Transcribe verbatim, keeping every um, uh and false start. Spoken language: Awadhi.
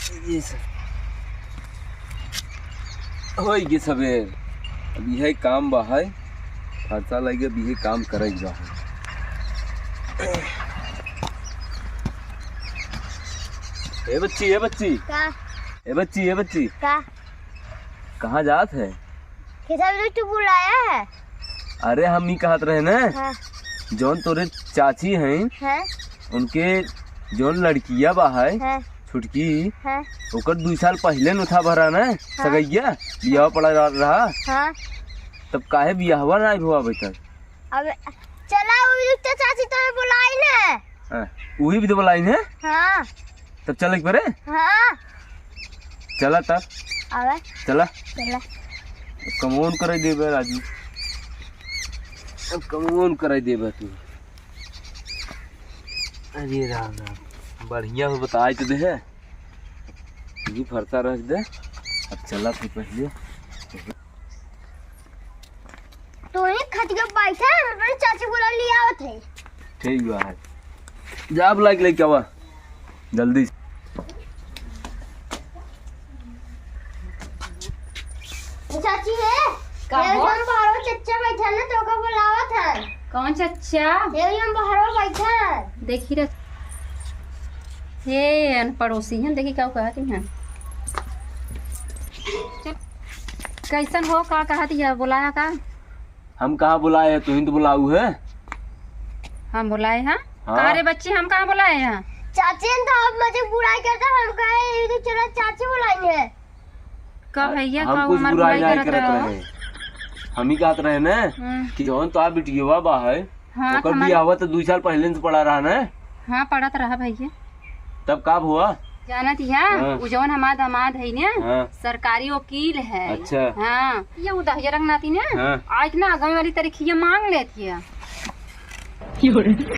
ये सब होई गे सबेर। अब इहे काम बा है, फरसा लगे, अब इहे काम करे के बा है। ए बच्ची, ए बच्ची, का? ए बच्ची, ए बच्ची, का? कहाँ जात है? किधर तू बुलाया है? अरे हम ई कहत रहे ना, हाँ। जौन तोरे चाची हैं, हाँ। उनके जौन लड़किया बा है, हाँ। छुटकी, हाँ। ओकर दुई साल पहिले नोथा भरा ना, हाँ। सगैया बियाह पड़ा रहा, हाँ। तब काहे बियाहवा ना भवा अबे तक? अब चला, उ तो चाची तोरे बुलाई ना। हाँ, उही भी तो बुलाई है। हाँ। तब चले के परे? हाँ। चला तब। आवे। चला। चला। अब कमौन करे देबे राजू, अब कमौन करे देबे तू। अरे राम राम, बढ़िया हो बताए तो दे है, तू फरता रख दे। अब चला तू पहले। तू ही खटिया बैठा, हम अपने चाची बुला लिया आवत है। ठीक बा है, जा बुला के लेके आवा जल्दी से। चाची है, का ये हो? हम बाहर चच्चा बैठा ना, तो का बुलावत है। कौन चच्चा? ये हम बाहर बैठा। देखी रे, हे अन पड़ोसी हैं, देखी का कहती हैं। कैसन हो, का कहती है, बुलाया का? हम कहाँ बुलाए हैं, तू ही तो बुलाऊ है। हम बुलाए हैं? हाँ। का रे बच्ची, हम कहाँ बुलाए हैं? चाची ने तो आप मुझे बुराई करता, हम कहे, "ये तो चलो चाची बुलाई है।" का भैया, हम का कुछ हमार बुराई बुराई नहीं करत करत रहो? रहे। हम ही कहत रहे ना हम्म। कि जौन तो आप बिटियवा बा है, हाँ, ओकर हमार बियाहवा तो दू साल पहले से पड़ा रहा ना। हाँ, पड़त रहा भैया। तब का हुआ? जानत हिया, हाँ। उ जौन हमार दामाद है ना, हाँ। सरकारी वकील है। अच्छा। हाँ, ये उ दहिजरंग नाती ना, हाँ। आज ना आगामी वाली तारीखिया मांग लेत हिया।